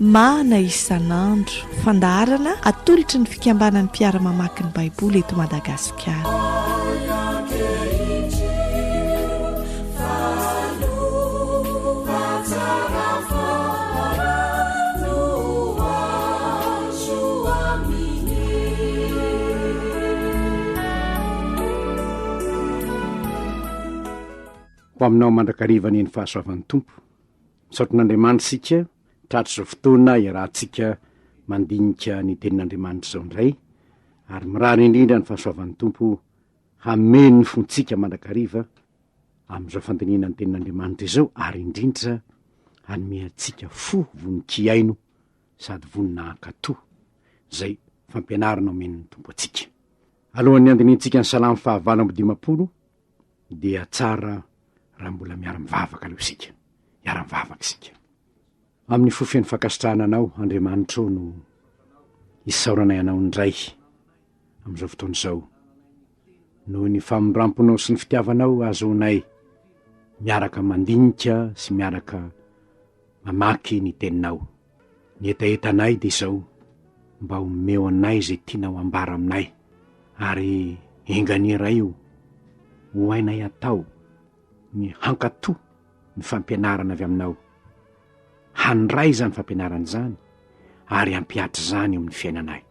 Mana isan'andro, fandaharana atolotry ny fikambanan'ny mpiara-mamaky ny Baiboly eto Madagasikara. Ho aminao mandrakariva anie ny fahasoavan'ny Tompo. Misaotra an'Andriamanitra isika tratry izao fotoana iarahantsika mandinika ny tenin'Andriamanitra izao indray ary mirary indrindra ny fahasoavan'ny Tompo hameno ny fontsika mandrakariva amin'izao fandinihana ny tenin'Andriamanitra izao ary indrindra hanome antsika fo vonon-kihaino sady vonona hankatò izay fampianarana omen'ny Tompo antsika. Alohan'ny handinihintsika ny Salamo fahavalo amby 50 dia tsara raha mbola miara-mivavaka aloha isika. Hiara-mivavaka isika. Amin'ny fo feno fankasitrahana Anao, Andriamanitra ô, no isaoranay Anao indray amin'izao fotoana izao. Noho ny famindramponao sy ny fitiavanao ahazoanay miaraka mandinika sy miaraka mamaky ny Teninao. Ny hetahetanay dia izao, mba omeo anay izay tianao hambara aminay, ary enga anie Ray o, ho hainay atao ny hankatò ny fampianarana avy aminao, handray izany fampianarana izany ary hampihatra izany eo amin'ny fiainanay,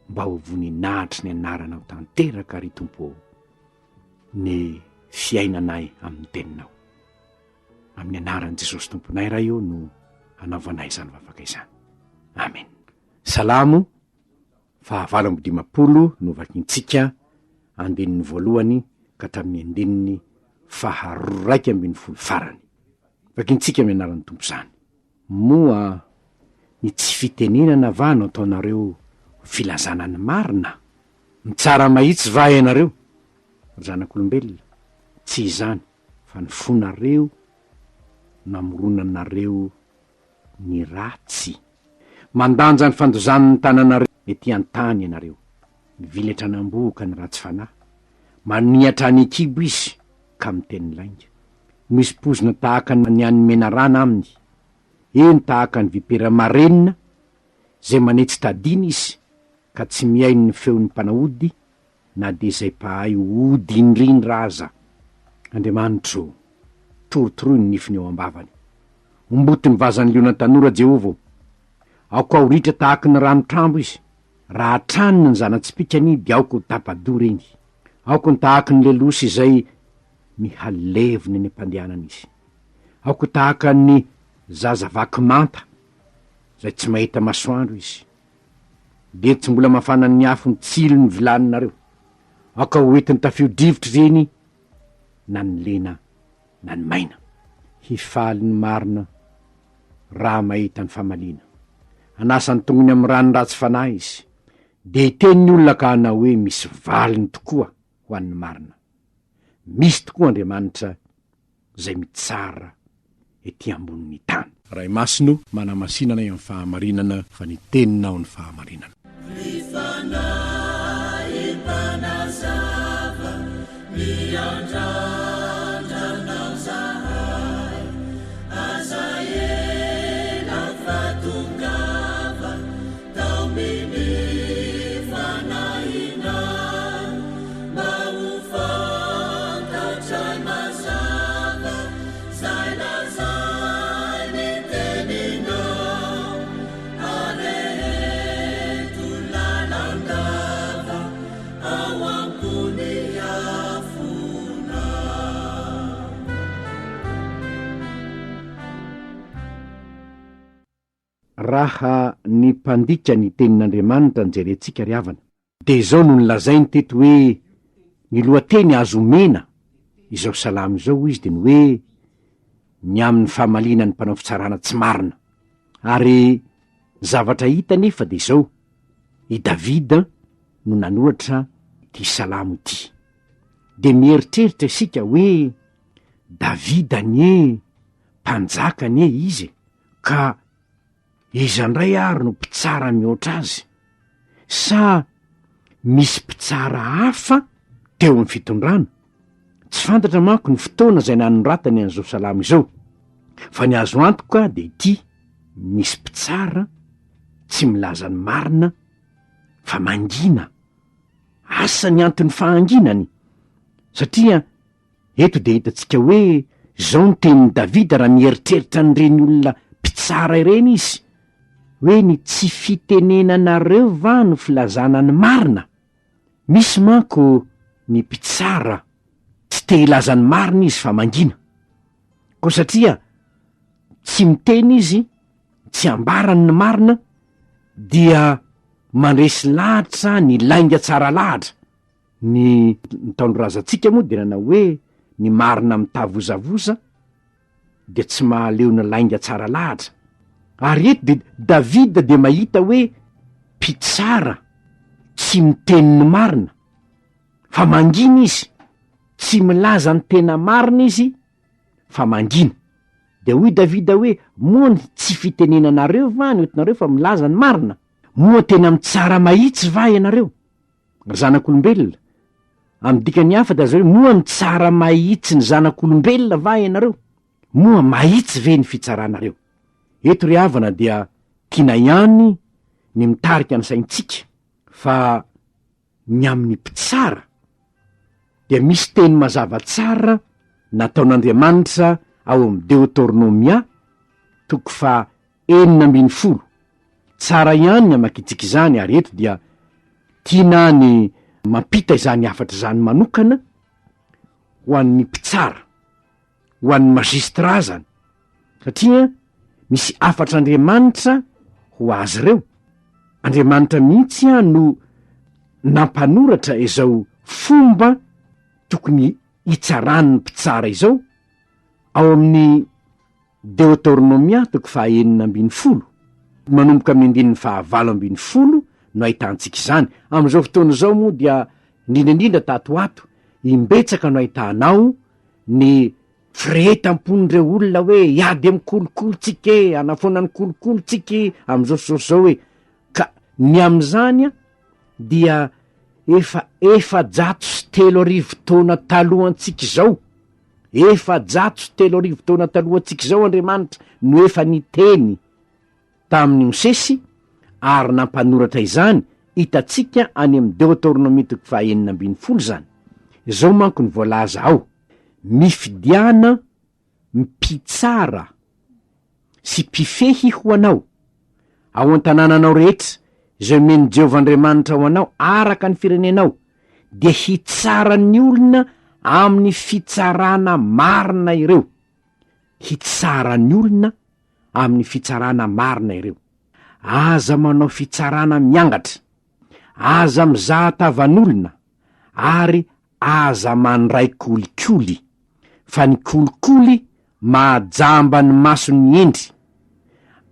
mba ho voninahitry ny anaranao tanteraka ry Tompo ô, ny fiainanay amin'ny teninao. Amin'ny anaran'i Jesosy Tomponay Ray ô no anaovanay izany vavaka izany. Amen. Salamo faha 58 no vakintsika andininy voalohany ka hatramin'ny andininy faha 11 farany. Vakintsika amin'ny anaran'ny Tompo izany. Moa ny tsy fitenenana va no ataonareo ho filazana ny marina? Mitsara mahitsy va ianareo, ry zanak'olombelona? Tsy izany. Fa ny fonareo namoronanareo ny ratsy. Mandanja ny fandozan'ny tananareo ety an-tany ianareo. Mivily hatrany am-bohoka ny ratsy fanahy. Mania hatrany an-kibo izy ka miteny lainga. Misy pozina tahaka ny an'ny menarana aminy, eny tahaka ny vipera marenina izay manetsi-tadìna izy ka tsy mihaino ny feon'ny mpanaody na dia izay mpahay ody indrindra aza. Andriamanitro ô, torotoroy ny nifiny eo am-bavany. Omboty ny vazan'ny liona tanora, Jehovah ô. Aoka ho ritra tahaky ny rano trambo izy. Raha hatraniny ny zana-tsipìkany, dia aoka ho tapa-doha ireny. Aoka ho tahaky ny lelosy izay mihalevona eny am-pandehanana izy. Aoka ho tahaka ny zaza vaky manta izay tsy mahita masoandro izy. Dia tsy mbola mafana ny afo ny tsilo ny vilaninareo. Aoka ho entin'ny tafio-drivotra ireny na ny lena na ny maina. Hifaly ny marina raha mahita ny famaliana. Hanasa ny tongony amin'ny ran'ny ratsy fanahy izy. Dia hiteny ny olona ka hanao hoe misy valiny tokoa ho an'ny marina. Misy tokoa Andriamanitra izay mitsara ety ambonin'ny tany. Ray Masina o, manamasina anay amin'ny fahamarinana fa ny Teninao ny fahamarinana. Ry Fanahy Mpanazava, miandrandra Anao zahay, aza ela fa tongava, Taominy fanahinay mba ho fantatray mazava zay lazain'ny teninao areheto lalandava ao am-pony afonao. Raha ny mpandika ny tenin'Andriamanitra no jerentsika ry havana, dia izao no nolazainy teto hoe ny lohateny azo omena izao salamo izao hoy izy dia ny hoe ny amin'ny famaliana ny mpanao fitsarana tsy marina. Ary ny zavatra hita anefa dia izao, i Davida no nanoratra ity salamo ity. Dia mieritreritra isika hoe Davida anie mpanjaka anie izy e! Ka iza indray ary no mpitsara mihoatra azy? Sa misy mpitsara hafa teo amin'ny fitondrana? Tsy fantatra manko ny fotoana izay nanoratany an'izao salamo izao. Fa ny azo antoka dia ity, Misy mpitsara tsy milaza ny marina fa mangina. Asa ny anton'ny fahanginany, satria eto dia hitantsika hoe izao ny tenin'i Davida raha mieritreritra an'ireny olona mpitsara ireny izy, hoe ny tsy fitenenanareo va no filazana ny marina? Misy manko ny mpitsara tsy te hilaza ny marina izy fa mangina. Koa satria tsy miteny izy, tsy ambarany ny marina, dia mandresy lahatra ny lainga tsara lahatra. Ny ntaondrazantsika moa dia nanao hoe ny marina mitavozavoza dia tsy mahaleo ny lainga tsara lahatra. Ary eto dia Davida dia mahita hoe mpitsara tsy miteny ny marina fa mangina izy, tsy milaza ny tena marina izy fa mangina. Dia hoy Davida hoe, Moa ny tsy fitenenanareo va no entinareo fa milaza ny marina? Moa tena mitsara mahitsy va ianareo, ry zanak'olombelona? Amin'ny dikany hafa dia azo hoe, Moa mitsara mahitsy ny zanak'olombelona va ianareo? Moa mahitsy ve ny fitsaranareo? Eto ry havana dia tiana ihany ny mitarika ny saintsika fa ny amin'ny mpitsara dia misy teny mazava tsara nataon'Andriamanitra ao amin'ny Deotornomia toko faha 16. Tsara ihany ny hamakintsika izany ary eto dia tiana ny mampita izany hafatra izany manokana ho an'ny mpitsara. ho an'ny magistrat zany satria misy hafatr'Andriamanitra ho azy ireo, Andriamanitra mihitsy an no nampanoratra izao fomba tokony hitsaran'ny mpitsara izao ao amin'ny Deotornomia toko faha 16 manomboka amin'ny andininy faha 18 no ahitantsika izany. Amin'izao fotoana izao moa dia indrindra indrindra tato ho ato imbetsaka no ahitanao ny firehetam-pon'ireo olona hoe hiady amin'ny kolikoly tsika e, hanafoana ny kolikoly tsika e, amin'izao sy izao sy izao e. Ka ny amin'izany an, dia efa 3400 taona talohantsika izao, 3400 taona talohantsika izao Andriamanitra no efa niteny tamin'i Mosesy ary nampanoratra izany, hitantsika any amin'ny Deoteronomia toko faha 16 izany. Izao manko ny voalaza ao, Mifidiana mpitsara sy mpifehy ho anao, ao an-tanànanao rehetra, izay omen'i Jehovah Andriamanitrao anao araka ny firenenao, dia hitsara ny olona amin'ny fitsarana marina ireo. Hitsara ny olona amin'ny fitsarana marina ireo. Aza manao fitsarana miangatra, aza mizaha tavan'olona, ary aza mandray kolikoly, fa ny kolikoly mahajamba ny mason'ny hendry,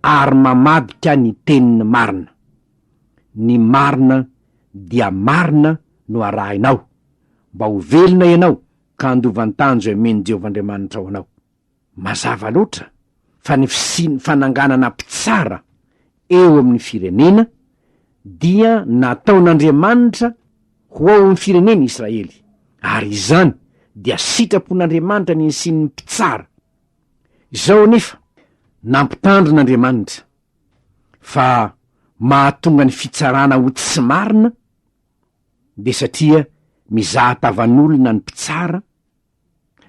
ary mamadika ny tenin'ny marina. Ny marina dia marina no arahinao, mba ho velona ianao ka handova ny tany izay omen'i Jehovah Andriamanitrao anao. Mazava loatra fa ny fisian'ny fananganana mpitsara eo amin'ny firenena dia nataon'Andriamanitra ho ao amin'ny firenena Israely, ary izany dia sitrapon'Andriamanitra ny nisian'ny mpitsara. Izao anefa, nampitandrina Andriamanitra fa mahatonga ny fitsarana ho tsy marina dia satria mizaha tavan'olona ny mpitsara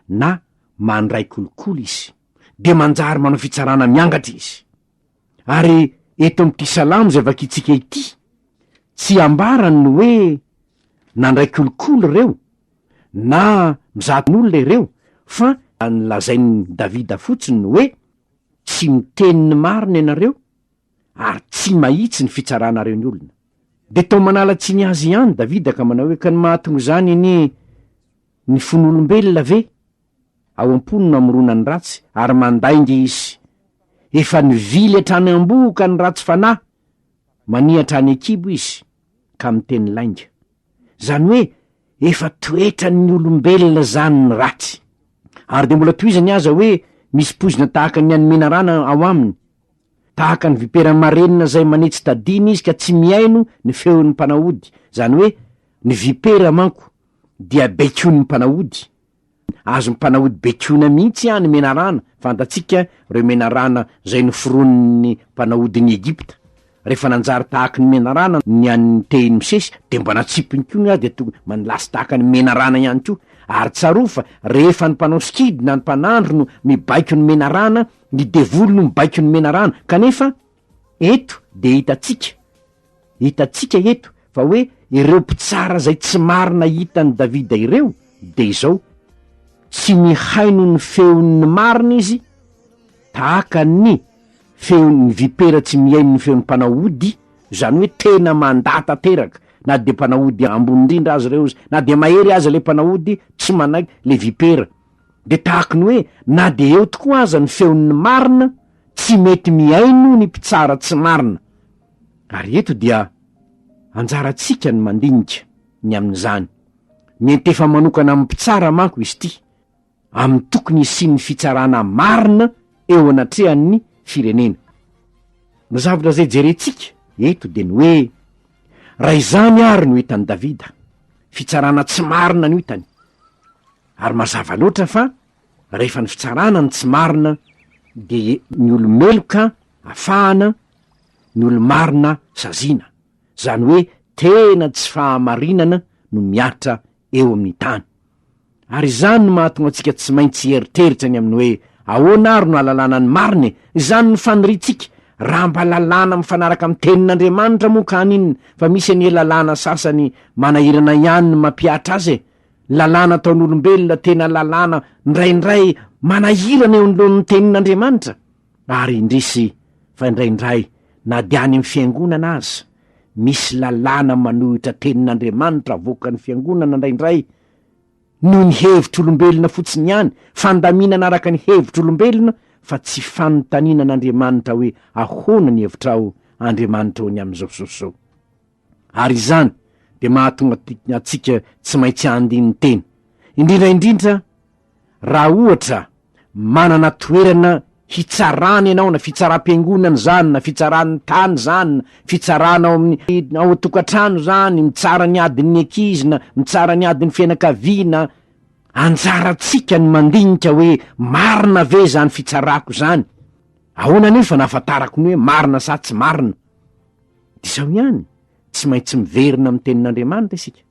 na mandray kolikoly izy, dia manjary manao fitsarana miangatra izy. Ary eto amin'ity salamo izay vakintsika ity, tsy ambarany ny hoe nandray kolikoly ireo na mizaha olona ireo, fa ny lazain'i Davida fotsiny ny hoe tsy miteny ny marina ianareo ary tsy mahitsy ny fitsaranareo ny olona. Dia toa manala tsiny azy ihany Davida ka manao hoe ka ny mahatonga izany anie Ny fon'olombelona ve? Ao am-pony no amorona ny ratsy, ary mandainga izy. Efa nivily hatrany am-bohoka ny ratsy fanahy, mania hatrany an-kibo izy, ka miteny lainga. Izany hoe efa toetran'ny olombelona izany ny ratsy. Ary dia mbola tohizany aza hoe misy poizina tahaka ny an'ny menarana ao aminy. Tahaka ny vipera marenina izay manetsy tadiny izy ka tsy mihaino ny feon'ny mpanao ody. Izany hoe ny vipera manko dia baikoin'ny mpanao ody. Azon'ny mpanao ody bekoina mihitsy ny menarana, fantatsika ireo menarana izay noforonin'ny mpanao odin'i Egypta. Rehefa nanjary tahaky ny menarana ny an'ny tehin'i Mosesy, dia mba natsipiny koa ny azy dia tonga manilasy tahaka ny menarana ihany koa. Ary tsarovy fa rehefa ny mpanao sikidy na ny mpanandro no mibaiko ny menarana, ny devoly no mibaiko ny menarana. Kanefa eto dia hitantsika, hitantsika eto fa hoe ireo mpitsara izay tsy marina hitan'i Davida ireo dia izao, tsy mihaino ny feon'ny marina izy tahaka ny feon'ny vipera tsy mihaino ny feon'ny mpanao ody, izany hoe tena mandà tanteraka, na dia mpanao ody ambony indrindra aza ireo, na dia mahery aza ilay mpanao ody, tsy manaiky ilay vipera. Dia tahaky ny hoe na dia eo tokoa aza ny feon'ny marina, tsy mety mihaino ny mpitsara tsy marina. Ary eto dia anjarantsika ny mandinika ny amin'izany. Miantefa manokana amin'ny mpitsara manko izy ity. amin'ny tokony hisian'ny fitsarana marina eo anatrehan'ny firenena. Ny zavatra izay jerentsika eto dia ny hoe, raha izany àry no hitan'i Davida, fitsarana tsy marina no hitany, ary mazava loatra fa rehefa ny fitsarana no tsy marina dia ny olo-meloka afahana, ny olo-marina saziana, izany hoe tena tsy fahamarinana no mihatra eo amin'ny tany. Ary izany no mahatonga antsika tsy maintsy hieritreritra ny amin'ny hoe, Ahoana àry no hahalalana ny marina e? Izany no faniriantsika. Raha mba lalàna mifanaraka amin'ny Tenin'Andriamanitra moa ka haninona? Fa misy anie lalàna sasany manahirana ihany ny mampihatra azy e! Lalàna ataon'olombelona, tena lalàna indraindray manahirana eo anoloan'ny Tenin'Andriamanitra. Ary indrisy fa indraindray na dia any amin'ny fiangonana aza, misy lalàna manohitra tenin'Andriamanitra avoakan'ny fiangonana indraindray noho ny hevitr'olombelona fotsiny ihany, fandaminana araka ny hevitr'olombelona fa tsy fanontaniana an'Andriamanitra hoe ahoana ny hevitrao Andriamanitra ô ny amin'izao sy izao. Ary izany dia mahatonga antsika tsy maintsy handini-tena, indrindra indrindra Raha ohatra manana toerana hitsarana ianao, na fitsaram-piangonana izany, na fitsaran'ny tany izany, na fitsarana ao amin'ny ao an-tokantrano izany, mitsara ny adin'ny ankizy, na mitsara ny adin'ny fianakaviana, anjarantsika ny mandinika hoe marina ve izany fitsarako izany? Ahoana anefa no ahafantarako ny hoe marina sa tsy marina? Dia izao ihany, tsy maintsy miverina amin'ny tenin'Andriamanitra isika,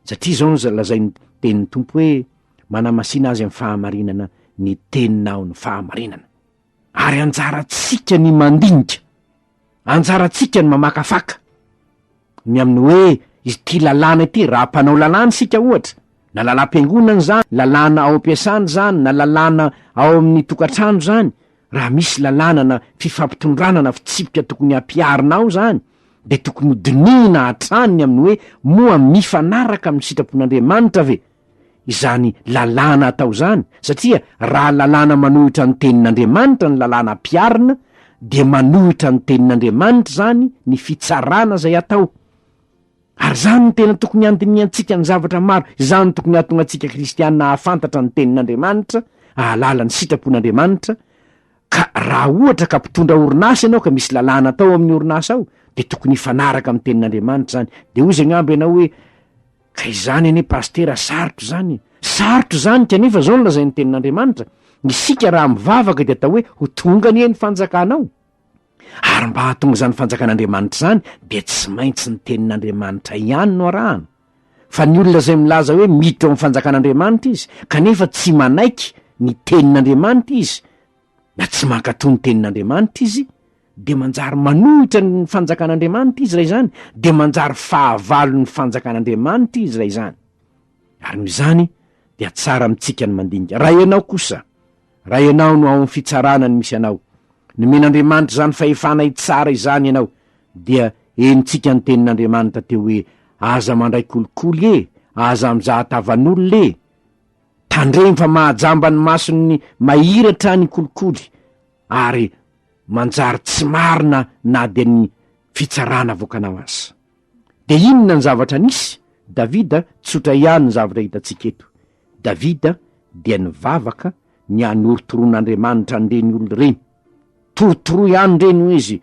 satria izao no lazain'ny tenin'ny Tompo hoe Manamasina azy amin'ny fahamarinana ny teninao ny fahamarinana. Ary anjarantsika ny mandinika, anjarantsika ny mamakafaka ny amin'ny hoe ity lalàna ity, raha mpanao lalàna isika ohatra, na lalàm-piangonana izany, lalàna ao am-piasana izany, na lalàna ao amin'ny tokantrano izany, raha misy lalàna na fifampitondrana na fitsipika tokony hampiharina ao izany, dia tokony hodinihina hatrany ny amin'ny hoe moa mifanaraka amin'ny sitrapon'Andriamanitra ve izany lalàna atao izany, satria raha lalàna manohitra ny tenin'Andriamanitra ny lalàna ampiharina, dia manohitra ny tenin'Andriamanitra izany ny fitsarana izay atao. Ary izany no tena tokony handinihantsika ny zavatra maro, izany no tokony hahatonga antsika kristiana hahafantatra ny tenin'Andriamanitra, hahalala ny sitrapon'Andriamanitra, ka raha ohatra ka mpitondra orinasa ianao ka misy lalàna atao amin'ny orinasa ao, dia tokony hifanaraka amin'ny tenin'Andriamanitra izany. Dia hoy izy angamba ianao hoe, Ka izany anie Pasitera sarotra izany e! Sarotra izany kanefa izao no lazain'ny tenin'Andriamanitra, isika raha mivavaka dia atao hoe ho tonga anie ny fanjakanao. Ary mba hahatonga izany fanjakan'Andriamanitra izany dia tsy maintsy ny tenin'Andriamanitra ihany no arahana. Fa ny olona izay milaza hoe miditra ao amin'ny fanjakan'Andriamanitra izy kanefa tsy manaiky ny tenin'Andriamanitra izy na tsy mankatò ny tenin'Andriamanitra izy dia manjary manohitra ny fanjakan'Andriamanitra izy raha izany, dia manjary fahavalon'ny fanjakan'Andriamanitra izy raha izany. Ary noho izany dia tsara amintsika ny mandinika. Raha ianao kosa, raha ianao no ao amin'ny fitsarana ny misy anao, nomen'Andriamanitra izany fahefana hitsara izany ianao, dia henontsika ny tenin'Andriamanitra teo hoe aza mandray kolikoly e, aza mizaha tavan'olona e, tandremo fa mahajamba ny mason'ny mahiratra ny kolikoly, ary manjary tsy marina na dia ny fitsarana avoakanao aza. Dia inona ny zavatra nisy? Davida, tsotra ihany ny zavatra hitantsika eto. Davida dia nivavaka ny hanorotoroan'Andriamanitra an'ireny olona ireny. Torotoroy any ireny hoy izy,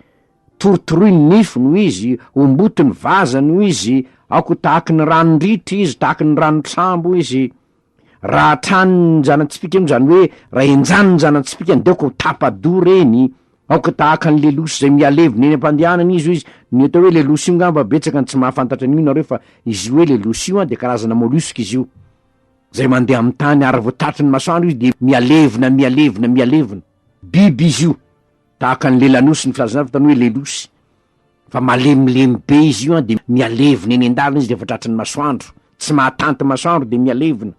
torotoroy ny nifiny hoy izy, omboty ny vazany hoy izy, aoka ho tahaky ny ranon-dritra izy, tahaky ny ranon-tsambo hoy izy. Raha hatrany ny zana-tsipìka io, izany hoe raha henjany ny zana-tsipìkany, dia aoka ho tapa-doha ireny, aoka tahaka ny lelosy izay mihalevona eny am-pandehanana izy, hoy izy. Ny atao hoe lelosy io angamba betsaka ny tsy mahafantatra an'io nareo fa izy io hoe lelosy io an dia karazana mollusque izy io, izay mandeha amin'ny tany ary vao tratry ny masoandro izy dia mihalevona, mihalevona, mihalevona. Biby izy io. Tahaka ny lelanosy ny filazana azy fa tany hoe lelosy. Fa malemilemy be izy io an, dia mihalevona eny an-dalana izy rehefa tratry ny masoandro. Tsy mahatanty masoandro dia mihalevona.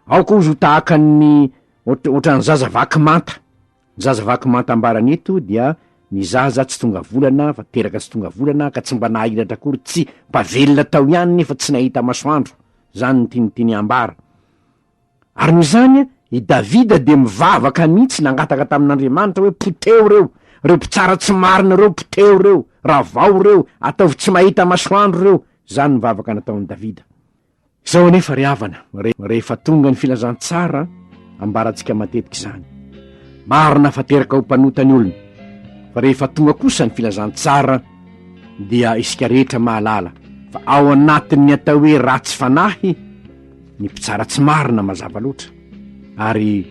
Aoka ozy ho tahaka ny ohatran'ny zaza vaky manta. Ny zaza vaky manta ambarany eto dia ny zaza tsy tonga volana fa teraka tsy tonga volana ka tsy mba nahahiratra akory, tsy mba velona tao ihany nefa tsy nahita masoandro. Izany no tiany tiany ambara. Ary noho izany, i Davida dia mivavaka mihitsy nangataka tamin'Andriamanitra hoe, Poteho ireo, ireo mpitsara tsy marina ireo, poteho ireo, ravao ireo, ataovy tsy mahita masoandro ireo. Izany ny vavaka nataon'i Davida. Izao anefa ry havana, rehefa tonga ny filazantsara, ambarantsika matetika izany. Marina fa teraka ho mpanota ny olona, fa rehefa tonga kosa ny filazantsara, dia isika rehetra mahalala fa ao anatin'ny atao hoe ratsy fanahy, ny mpitsara tsy marina mazava loatra ary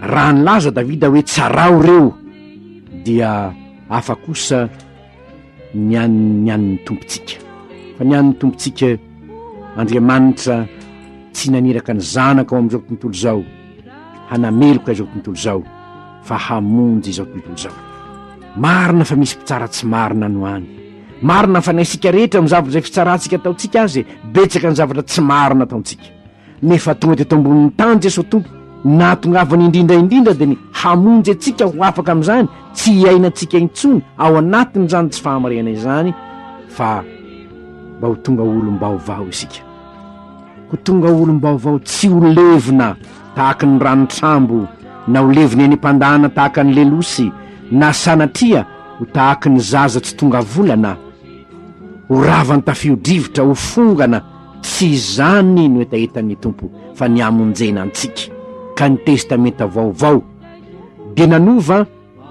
raha nilaza Davida hoe tsarao ireo dia hafa kosa ny an'ny an'ny tompontsika fa ny an'ny tompontsika Andriamanitra tsy naniraka ny zanaka ao amin'izao tontolo izao hanameloka izao tontolo izao fa hamonjy izao tontolo izao marina fa misy mpitsara tsy marina no any Marina fa na isika rehetra amin'ny zavatra izay fitsarantsika ataontsika aza e, betsaka ny zavatra tsy marina ataontsika. Nefa tonga teto ambonin'ny tany Jesoa Tompo, ny nahatongavany indrindra indrindra dia ny hamonjy antsika ho afaka amin'izany, tsy hiainantsika intsony ao anatin'izany tsy fahamarinana izany, fa mba ho tonga olom-baovao isika. Ho tonga olom-baovao tsy ho levona tahaka ny ranotrambo, na ho levona eny am-pandahana tahaka ny lelosy, na sanatria ho tahaky ny zaza tsy tonga volana, ho ravan'ny tafio-drivotra, ho fongana, tsy izany no hetahetan'ny Tompo fa ny hamonjena antsika. Ka ny Testamenta Vaovao dia nanova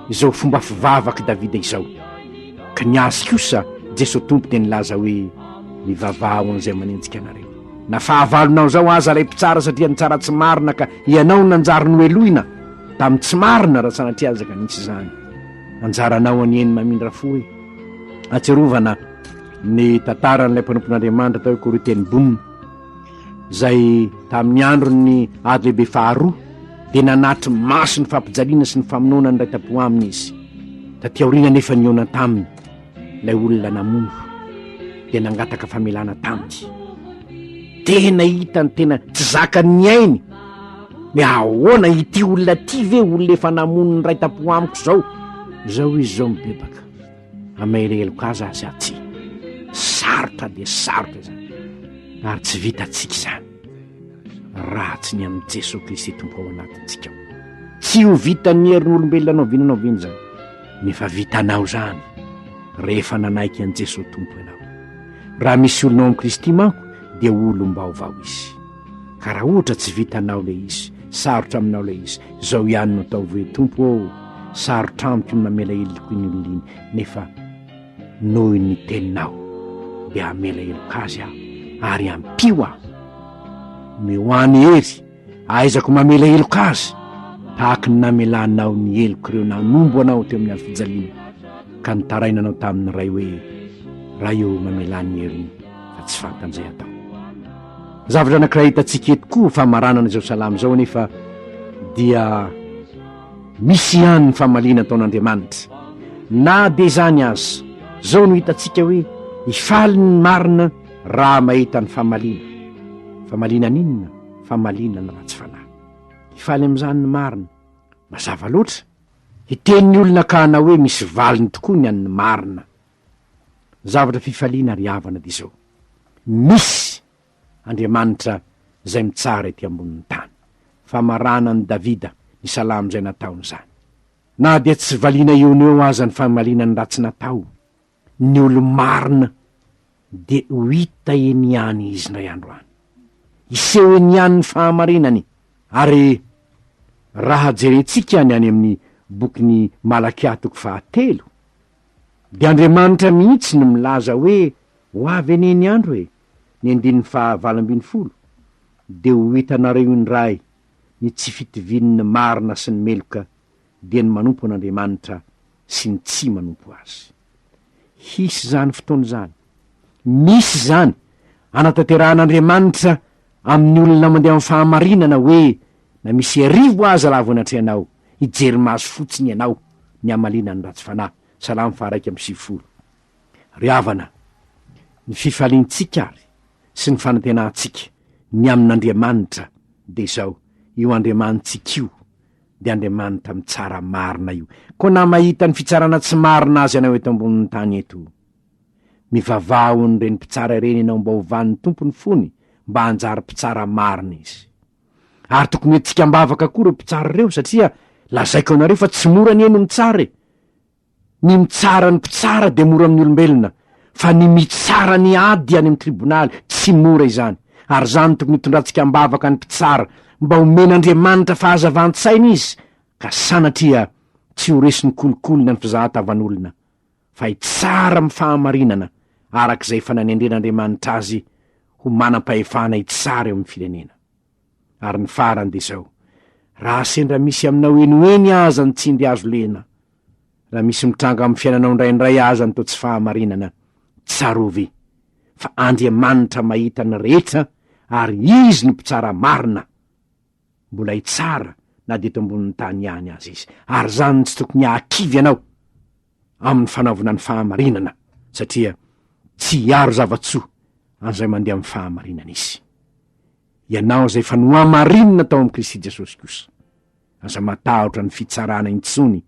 izao fomba fivavak'i Davida izao. Ka ny azy kosa, Jesoa Tompo dia nilaza hoe, Mivavaha ho an'izay manenjika anareo. Na fahavalonao izao aza ilay mpitsara satria nitsara tsy marina ka ianao no nanjary nohelohina tamin'ny tsy marina raha sanatria aza ka nisy izany. Anjaranao anie ny mamindra fo e. Atsiarovana ny tantaran'ilay mpanompon'Andriamanitra atao hoe Corrie ten Boom izay tamin'ny andron'ny ady lehibe faharoa dia nanatri maso ny fampijaliana sy ny famonoana ny iray tampo aminy izy. Taty aoriana anefa nihaona taminy ilay olona namono dia nangataka famelana taminy. Tena hitany tena tsy zakan'ny ainy hoe ahoana ity olona ity ve olona efa namono ny iray tampo amiko izao. Izao izy izao mibebaka. Hamela heloka azy aza tsy. Sarotra dia sarotra izany. Ary tsy vitantsika izany. Raha tsy ny amin'i Jesoa Kristy Tompo ao anatintsika ao. Tsy ho vitan'ny herin'olombelona na oviana na oviana izany. Nefa vitanao izany rehefa nanaiky an'i Jesoa Tompo ianao. Raha misy olona ao amin'i Kristy manko dia olom-baovao izy. Ka raha ohatra tsy vitanao ilay izy, sarotra aminao ilay izy, izao ihany no ataovy hoe, Tompo ô, sarotra amiko ny mamela heloka iny olona iny, nefa noho ny teninao dia hamela heloka azy aho, ary ampio aho. Omeo ahy ny hery ahaizako mamela heloka azy, tahaka ny namelanao ny helok'ireo nanombo anao teo amin'ny hazo fijaliana, ka nitarainanao tamin'ny Ray hoe, Ray ô, mamelà ny heriny, fa tsy fantany izay atao. Zavatra anankiray hitantsika eto koa famaranana izao salamo izao anefa dia misy ihany ny famaliana ataon'Andriamanitra. Na dia izany aza, izao no hitantsika hoe hifaly ny marina raha mahita ny famaliana. Famaliana n'inona? Famaliana ny ratsy fanahy. Hifaly amin'izany ny marina. Mazava loatra, hiteny ny olona ka hanao hoe misy valiny tokoa ny an'ny marina. Zavatra fifaliana ry havana dia izao, misy Andriamanitra izay mitsara ety ambonin'ny tany. Famaranan'i Davida ny salamo izay nataony izany. Na dia tsy valiana eo no eo aza ny famaliana ny ratsy natao, ny olo-marina dia ho hita eny ihany izy indray andro any. Hiseho eny ihany ny fahamarinany. Ary raha jerentsika ny any amin'ny bokin'i Malakia toko fahatelo, Dia Andriamanitra mihitsy no milaza hoe ho avy anie ny andro e! Ny andininy faha 18. Dia ho hitanareo indray ny tsy fitovian'ny marina sy ny meloka, dia ny manompo an'Andriamanitra sy ny tsy manompo Azy. Hisy izany fotoana izany. Misy izany anatanterahan'Andriamanitra amin'ny olona mandeha amin'ny fahamarinana hoe na misy arivo aza lavo anatrehanao, hijery maso fotsiny ianao ny hamaliana ny ratsy fanahy. Salamo faha-91. Ry havana, ny fifaliantsika ary sy ny fanantenantsika ny amin'Andriamanitra dia izao, io Andriamanitsika io dia Andriamanitra mitsara marina io. Koa na mahita ny fitsarana tsy marina aza ianao eto ambonin'ny tany eto, mivavaha ho an'ireny mpitsara ireny ianao mba hovan'ny Tompo ny fony mba hanjary mpitsara marina izy. Ary tokony hoentintsika am-bavaka koa ireo mpitsara ireo satria lazaiko anareo fa tsy mora anie no mitsara e! Ny mitsara ny mpitsara dia mora amin'ny olombelona, fa ny mitsara ny ady any amin'ny tribonaly, tsy mora izany. Ary izany no tokony hitondrantsika am-bavaka ny mpitsara, mba homen'Andriamanitra fahazavan-tsaina izy, ka sanatria tsy ho resin'ny kolikoly na ny fizahan-tavan'olona, fa hitsara amin'ny fahamarinana, araka izay efa nanendren'Andriamanitra azy ho manam-pahefana hitsara eo amin'ny firenena. Ary ny farany dia izao, raha sendra misy aminao eny ho eny aza ny tsindry hazo lena, raha misy mitranga amin'ny fiainanao indraindray aza ny toa tsy fahamarinana, tsarovy fa Andriamanitra mahita ny rehetra ary Izy no mpitsara marina, mbola hitsara na dia eto ambonin'ny tany ihany aza Izy, ary izany no tsy tokony hahakivy anao amin'ny fanaovana ny fahamarinana, satria tsy hiaro zava-tsoa an'izay mandeha amin'ny fahamarinana Izy. Ianao izay efa nohamarinina tao amin'i Kristy Jesosy kosa, aza matahotra ny fitsarana intsony,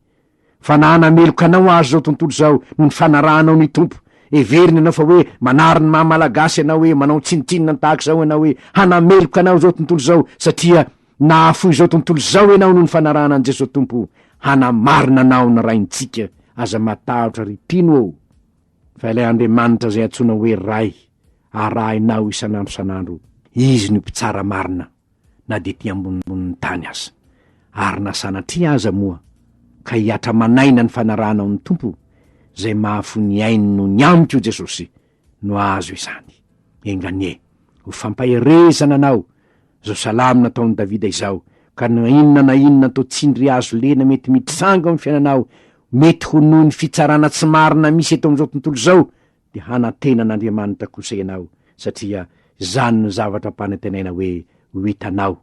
fa na hanameloka anao aza izao tontolo izao noho ny fanarahanao ny Tompo, heverina ianao fa hoe manary ny maha Malagasy ianao hoe manao tsinontsinona ny tahaka izao ianao hoe hanameloka anao izao tontolo izao satria nahafoy izao tontolo izao ianao noho ny fanarahana an'i Jesosy Tompo, hanamarina anao ny Raintsika, aza matahotra ry mpino ô! Fa ilay Andriamanitra izay antsoina hoe Ray, arahinao isan'andro isan'andro, Izy no mpitsara marina na dia ety ambonimboni'ny tany aza. Ary na sanatria aza moa ka hihatra aman'aina ny fanarahanao ny Tompo, izay mahafoy ny ainy noho ny amiko Jesosy no hahazo izany. Enga anie ho fampaherezana anao izao salamo nataon'i Davida izao, ka na inona na inona atao tsindry hazo lena mety mitranga ao amin'ny fiainanao, mety ho noho ny fitsarana tsy marina misy eto amin'izao tontolo izao, dia hanantena an'Andriamanitra kosa ianao, satria izany no zavatra ampanantenaina hoe ho hitanao,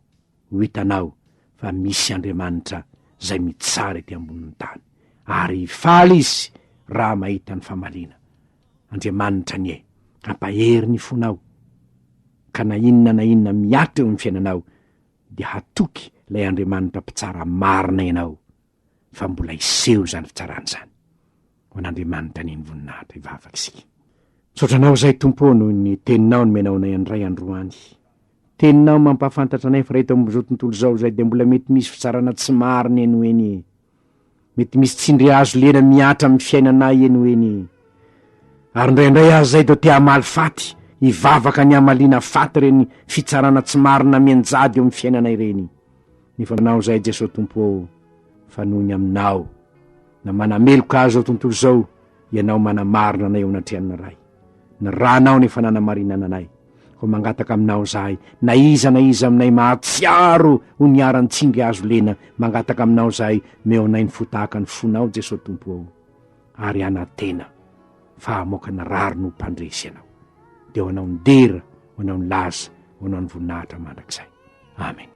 ho hitanao fa misy Andriamanitra izay mitsara ety ambonin'ny tany, ary hifaly Izy raha mahita ny famaliana. Andriamanitra anie hampahery ny fonao, ka na inona na inona mihatra eo amin'ny fiainanao, dia hatoky ilay Andriamanitra mpitsara marina ianao, fa mbola hiseho izany fitsarana izany. Ho an'Andriamanitra anie ny voninahitra hivavaka isika. Misaotra anao izay Tompo ô noho ny teninao nomenao anay andray androany. Teninao mampahafantatra anay fa raha eto amin'izao tontolo izao izay dia mbola mety misy fitsarana tsy marina eny ho eny e. Mety misy tsindry hazo lena mihatra amin'ny fiainanay eny ho eny e. Ary indraindray aza izay dia te hamaly faty, hivavaka ny hamaliana faty ireny fitsarana tsy marina mianjady eo amin'ny fiainanay ireny. Nefa anao izay Jesoa Tompo ô, fa noho ny aminao, na manameloka azy izao tontolo izao, Ianao manamarina anay eo anatrehan'ny Ray. Ny ranao no efa nanamarinana anay. Koa mangataka aminao izahay, na iza na iza aminay mahatsiaro ho niharan-tsindry hazo lena, mangataka aminao izahay, meo anay ny fo tahaka ny fonao Jesoa Tompo ô, ary hanantena fa hamoaka ny rariny ho mpandresy Ianao. Dia ho Anao ny dera, ho Anao ny laza, ho Anao ny voninahitra mandrakizay. Amena.